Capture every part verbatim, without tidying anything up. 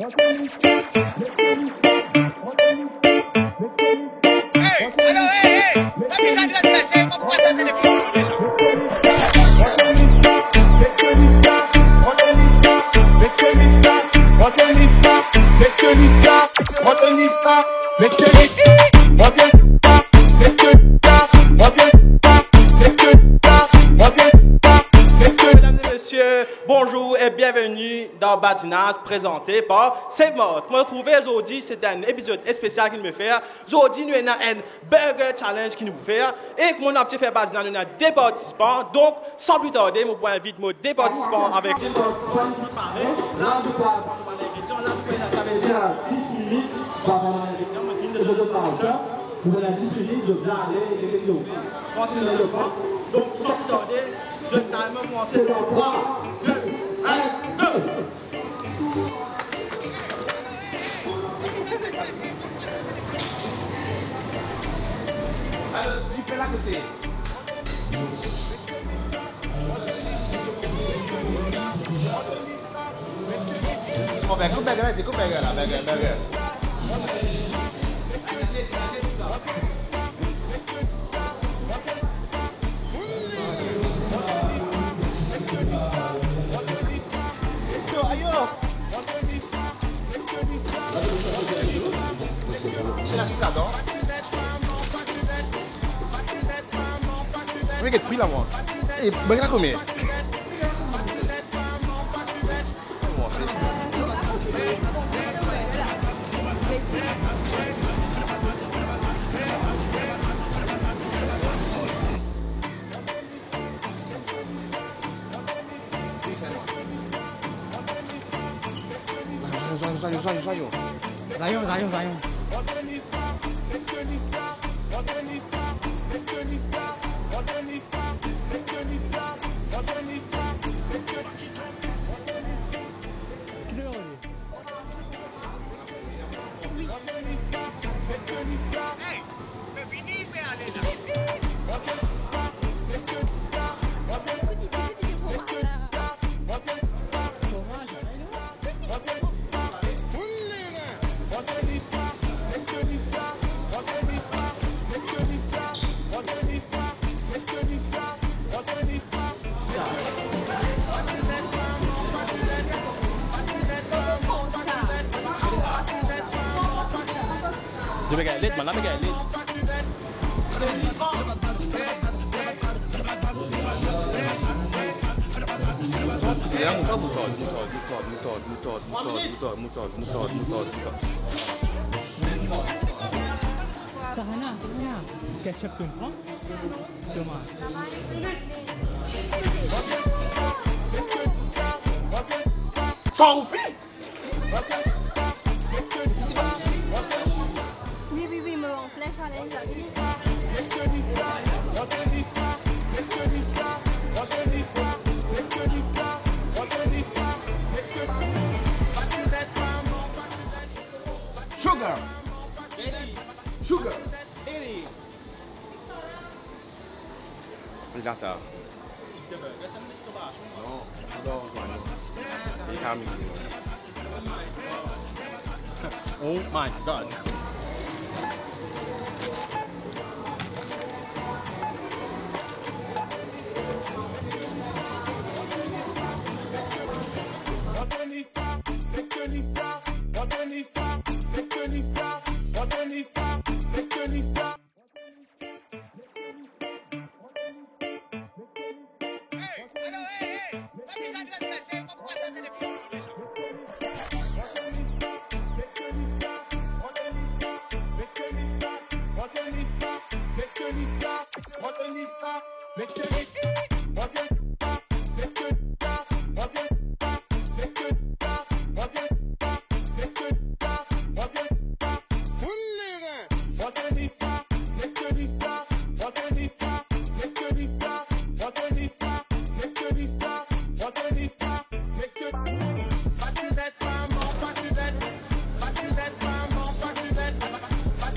Hey, alor, hey, hey, pa bizin de replase, pa pou atann telefon, non, mezanmi. Mesdames et messieurs, bonjour et bienvenue dans Badinaz, présenté par Save Mart. Mo trouve zordi se enn epizod espesial ki nou pe fer. Zordi nou ena enn burger challenge ki nou pou fer. E kouma nou abitie fer badinaz, nou ena de partisipan. Donk, san pli tarde, mo pou invit mo de partisipan avek de partisipan ki pare. La, nou pou pran bann ingredyan. La, nou pou ena, savedir dis minit, pou pran bann ingredyan. Mo finn donn zot larzan. Nou pou ena dis minit, zot ale, e nou pran sa ki nou le pran. Donk, san pli tarde, zot timer koumanse dan trwa, de, enn, de. Alor, li pe la kote. Bon, ben, koup burger la, koup burger la, burger, burger. Wi, get pri la, mwa. E, bann la konbien? Zayon, zayon, zayon, zayon. Zayon, zayon, zayon. Li pe gagn led, bann la pe gagn led. Moutard, moutard, moutard. Sa ena, sa ena. Ketchup to pran? Tomat. San roupi? Wi, wi, wi, mo an plin salez, wi. Sugar. Sugar. Li gata. Non, non, non. Li gata. Oh my God. Hey, alor, hey, hey, pa bizin de replase, pa pou atann telefon, non, mezanmi.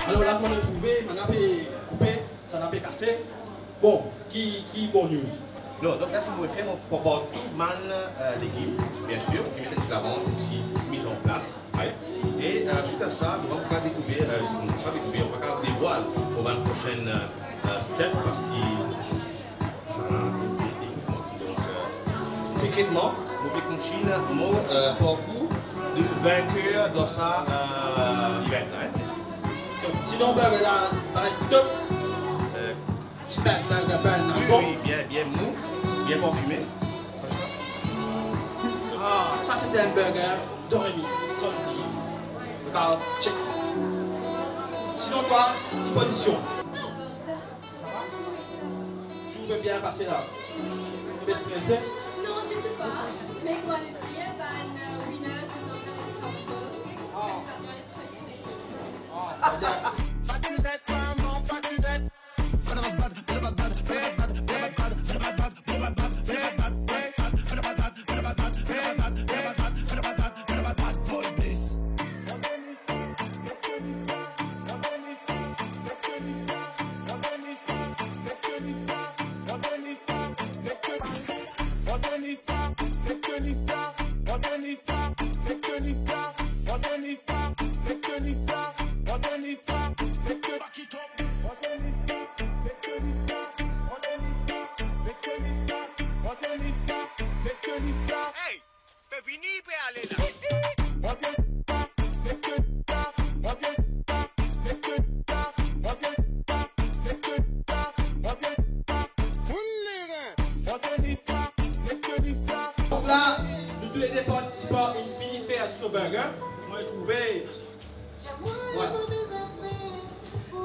Alor la, kouma nou trouve, bann la pe koupe, sa la pe kase. Bon, ki, ki bon news? Non, donk la, si mo fer, mo prepar tou bann, euh, legim, bien sir, e met enn ti lavanz, enn ti miz an plas. Sa, nou va pa dekouver, euh, nou va pa dekouver, nou va pa devwal pou bann prosenn, euh, step, parski sa la, donk, euh, sekretman, nou pe kontign nou, euh, parkour de vinker dan sa, euh, event la, hein, mesi. Sinon, ben, ben, la, la, top. Euh, Ti pin, pin, pin, pin, wi, bon. Wi, bien, bien mou, bien parfime. Ah, sa se enn burger Don Remy, son. Regarde, check. Sinon, twa, ki pozision? Ou pe bien pase la? Ou pe strese? Non, ditou pa. Me kouma nou dir, bann, euh, winners, nou anvi fer enn photo. Konmsa, nou anvi sekre. Ah, bien. Hey! Pe vini, pe ale la. Donk la, nou tou le de partisipan inn fini fer so burger. Mo trouve Wi.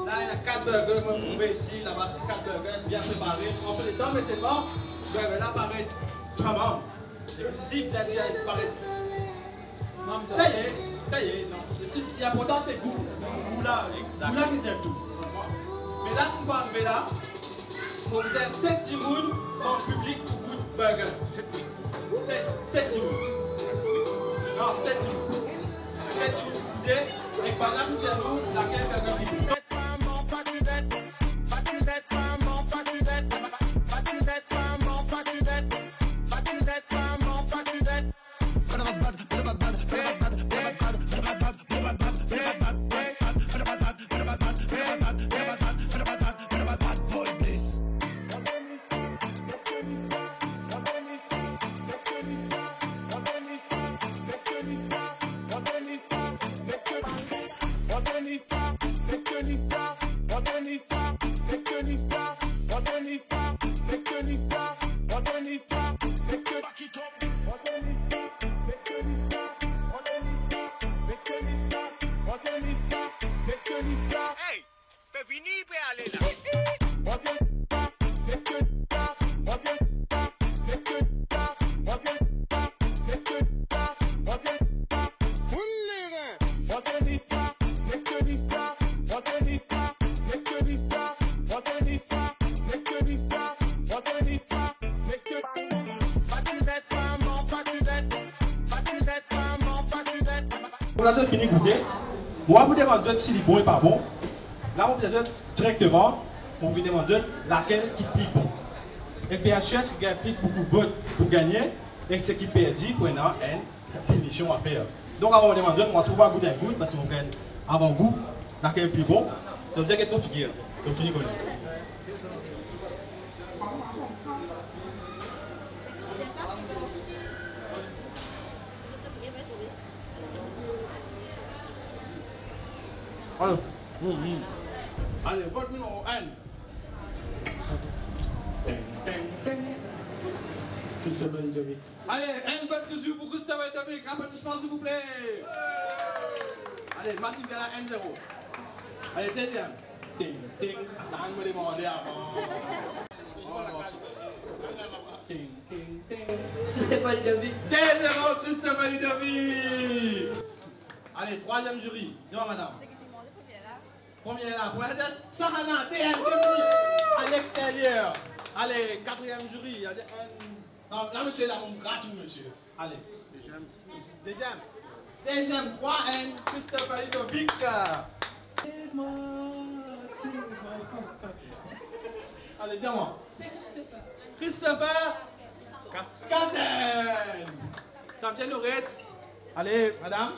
La, ena kat burger, mo trouve isi, laba, se kat burger bien prepare. Pran so letan, me selman, burger la paret tamam. Isi, petet li paret. Sa ye, sa ye, non. Li inportan se gou. Gou la, gou la ki fer tou. Me la, si nou arive la, Fok bizin set dimoun dan piblik pou gout burger. Set, set dimoun. Non, set dimoun. Set dimoun pou goute, ek bann la pou dir nou lakel burger ki bon. Hey! Pe vini, pe ale la. Pou la zot fini goute, mo pa pou demann zot si li bon e pa bon. La, mo pou dir zot direkteman, mo pou demann zot lakel ki pli bon. E biensir, seki gagn pli boukou vot pou gagne, e seki perdi pou ena enn pinision a fer. Donk, avan mo demann zot, mo pou al gout enn gout, parski mo gagn avan gou, lakel pli bon. Donk, dir get mo figir. Donk, fini kone. Ale. Mm, mm. Ale, vot nimero enn. Teng, teng, teng. Christopher Ludovic. Ale, enn vot touzour pou Christopher Ludovic. Aplodisman, silvouple. Ale, match fini la, enn zero. Ale, deziem. Teng, teng. Atann, mo demande avan. Teng, teng, teng. Christopher Ludovic. De zero, Christopher Ludovic. Ale, trwaziem ziri. Dir mwa, madam. Premie la, premie la, Sahana, de enn, a leksteryer. Ale, katriem ziri, ale, enn. Non, la, misie, la, mo rat ou, misie. Ale. Deziem. Deziem. Deziem, trwa enn, Christopher Ludovic. Ale, dir mwa. Se Christopher. Christopher. Kat. Kat enn. Sa vedir nou res. Ale, madam.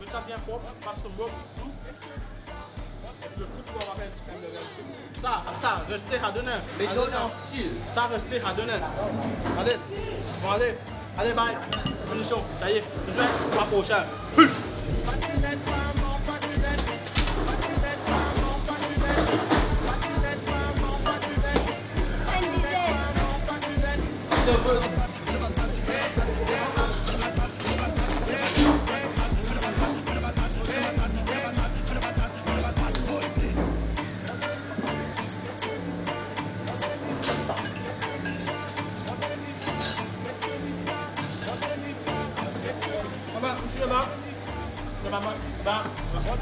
Met sa bien prop, pas son bok, tou. Sa, sa, reste adonan. Met adonan. Sa, reste adonan. Ale, bon, ale. Ale, bye. Finition, sa y est. Touswit, pou prosin. Peace. Laba, laba, laba,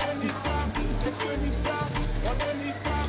laba.